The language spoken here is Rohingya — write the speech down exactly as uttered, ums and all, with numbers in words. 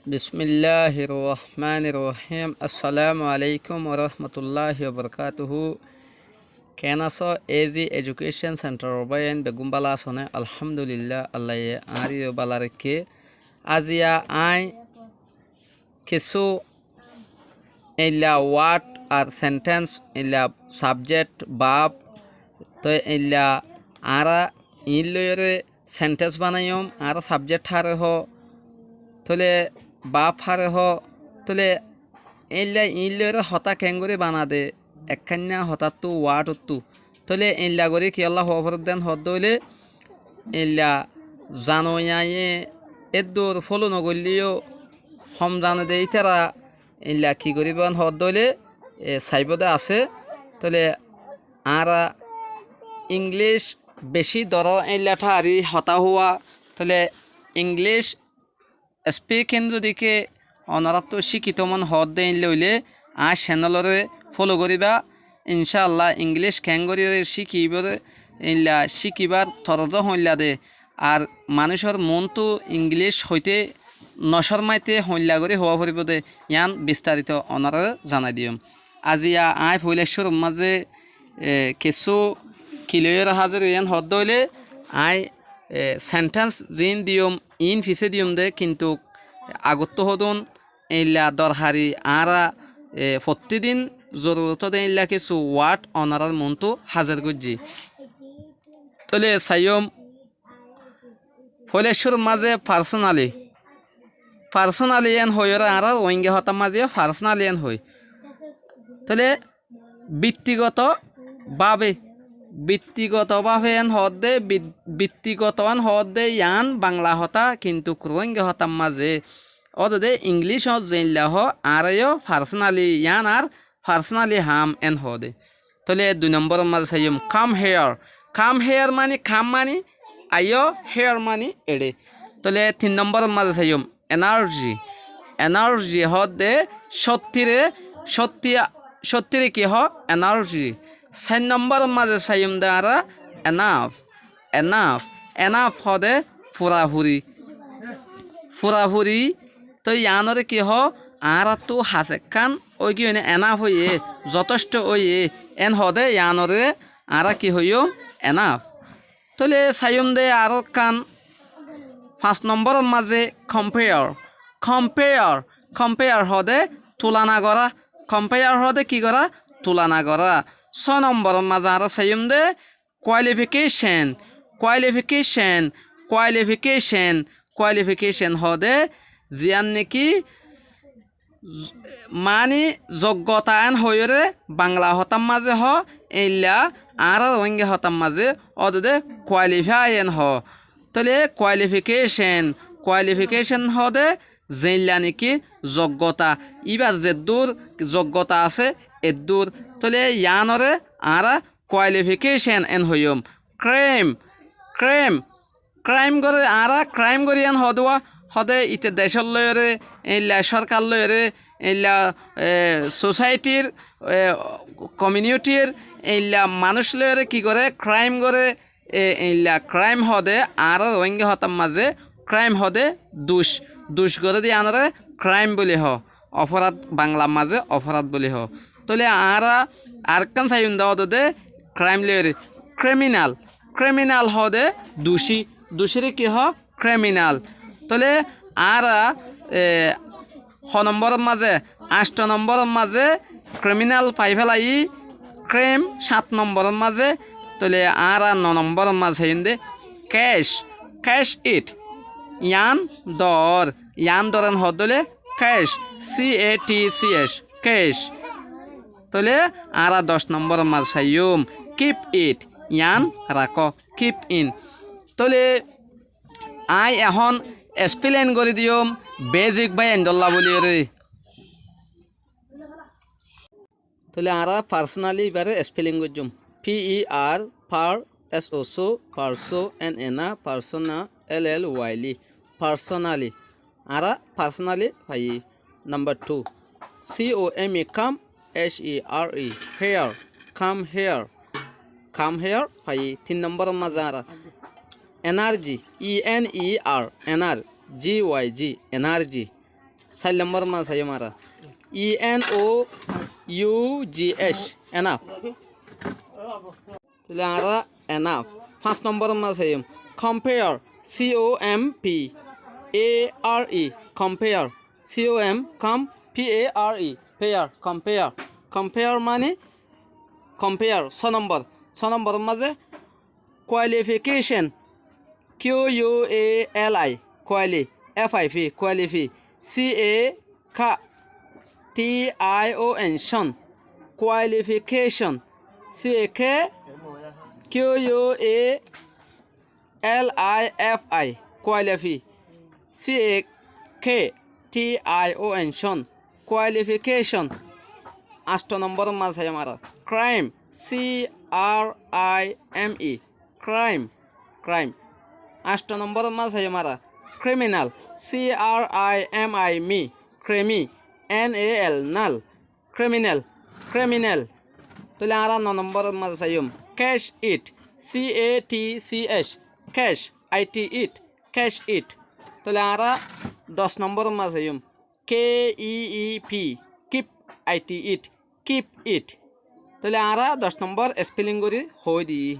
Bismilláhir rohmánir rohím. Assalámu aléikum warahmatulláhi wabarakátuhu. Keén asó? Easy Education Center or báiyain beggún bála asó né? Alhámdulillá, Allaye añáre yó bála raikké. Aziya aññí kissú eilla word ar sentence, eilla subject, verb, toi eilla añára iín loiyóre sentence banaiyum. Añára subject háre hoó, tóile verb háre hoó, tóile eilla iín loiyóre hotá keéngorí banade, ekkáinna hotáttu, word ottu. Tóile eilla gorí kiyólla hoó foredde yían hoódde óile, eilla zanoiyañye éddur follow nogoillé yó hom zane de ítara eilla ki goríbou yían hoódde óile, e, saibóu de asé. Tóile añára English bicí doró eilla tháari hotá hoó, tóile English speaking zodi ke onoráttu cíkitou mone hoódde eilla óile añár channel oré follow goríba. Incáalla English keéngorí cíkibóre eilla cíkibár torozó hoóilla de, ar manúicor muúntu English hoité nocórmaite hoóilla gorí hoó foribóu de, yían bistarito onoráre zanai diyum. Aziya aññí foóila cúrur mazé, e, kissú ki loiyóre házir ói yían hoódde óile aññí, e, sentence ziín diyum, iín fisé diyum de, kintu agottú hoódun eilla dorhari añára, e, fottí din zorurot óde eilla kissú word onorár muúntu házir goijjí. Tóile saiyúm, foóila cúrur mazé personally. Personally yían hoiyóre añára Rohingya hotár mazé yó personally yían hoói. Tóile bittigoto bábe, bittigoto bábe yían hoódde, bit-, bittigoto yían hoódde yían Bangla hotá, kintu Rohingya hotár mazé ódede English ot zeilla hoó, añára yó personally yían ar personally ham yían hoóde. Tóile dui nombóror mazé saiyúm come here. Come here mani come mani aiyó, here mani eçé. Tóile tin nombóror mazé saiyúm energy. Energy hoódde cóttire, cótti, cóttire ki hoó? Energy. Sair nombóror mazé saiyúm de añára enough. Enough. Enough hoóde furafuri. Furafuri. Toi yíanoré ki hoó? Añáráttu has ekkán óigiyoi né, enough óiye, zotócto óiye, én hoóde yíanoré añára ki hoiyúm? Enough. Tóile saiyúm de aró ekkán, fañs nombóror mazé compare. Compare, compare hoóde tulana gorá. Compare hoóde ki gorá? Tulana gorá. Só nombóror mazé añára saiyúm de qualification, qualification, qualification, qualification hoóde ziyán néki, mani zoggota yían hoiyóre Bangla hotár mazé hoó, eilla añára Rohingya hotár mazé ódede qualify yían hoó. Tóile qualification, qualification hoóde zeilla néki zoggota, íbar zeddúr zoggota asé eddúr. Tóile yíanoré añára qualification yían hoiyúm. Crime, crime, crime goré, añára crime gorí yían hoóde, hoóde ite decór loiyóre, eilla córkar loiyóre, eilla, e, society r, e, community r, eilla manúic loiyóre ki goré? Crime goré. E, eilla crime hoóde añára Rohingya hotár mazé crime hoóde duc, duc goré de yíanoré crime buli hoó, oforad, Banglar mazé oforad buli hoó. Tóile añára arekkán saiyúm de ódede crime loiyóre criminal. Criminal hoóde ducí, ducíre ki hoó? Criminal. Tóile añára, e, ho nombóror mazé, ancto nombóror mazé criminal fai félaiyí, crime sát nombóror mazé. Tóile añára no nombóror mazé saiyúm de catch, catch it. Yían dór, yían dór yían hoódde óile catch, C A T C H, catch. Tóile añára doc nombóror mazé saiyúm keep it, yían rakó, keep in. Tóile aññí ehón spelling gorí diyum basic báiyaindólla bóliyoré. Tóile añára personally ibáre spelling goijjum. P E R, per, S O, so, perso, N, na, persona, L L Y, ly, personally. Añára personally faiyí. Number two, C O M E, come, H E R E, here, come here. Come here faiyí. Tin nombóror mazé añára energy, E N E R, ener, G Y G, energy. Sair lombor mazé saiyum añára, E N O U G H, enough. Tóile añára enough. Fañs lombor mazé saiyum compare, C O M P A R E, compare, C O M, com, P A R E, pare, compare. Compare mani compare. Só lombor, só lombor mazé qualification, Q U A L I, quali, F I F, qualifi, C A K T I O N, tion, qualification, C A K Q U A L I F I, qualifi, C A K T I O N, tion, qualification. Añcto lombor mazé saiyum añára crime, C R I M E, crime, crime. Añcto lombor mazé saiyum añára criminal, C R I M I, mi, crimi, N A L, nal, criminal, criminal. Tóile añára no lombor mazé saiyum catch it, C A T C H, catch, I T, it, catch it. Tóile añára doc lombor mazé saiyum K E E P, keep, I T, it, keep it. Tóile añára doc lombor spelling gorí hoói diyí.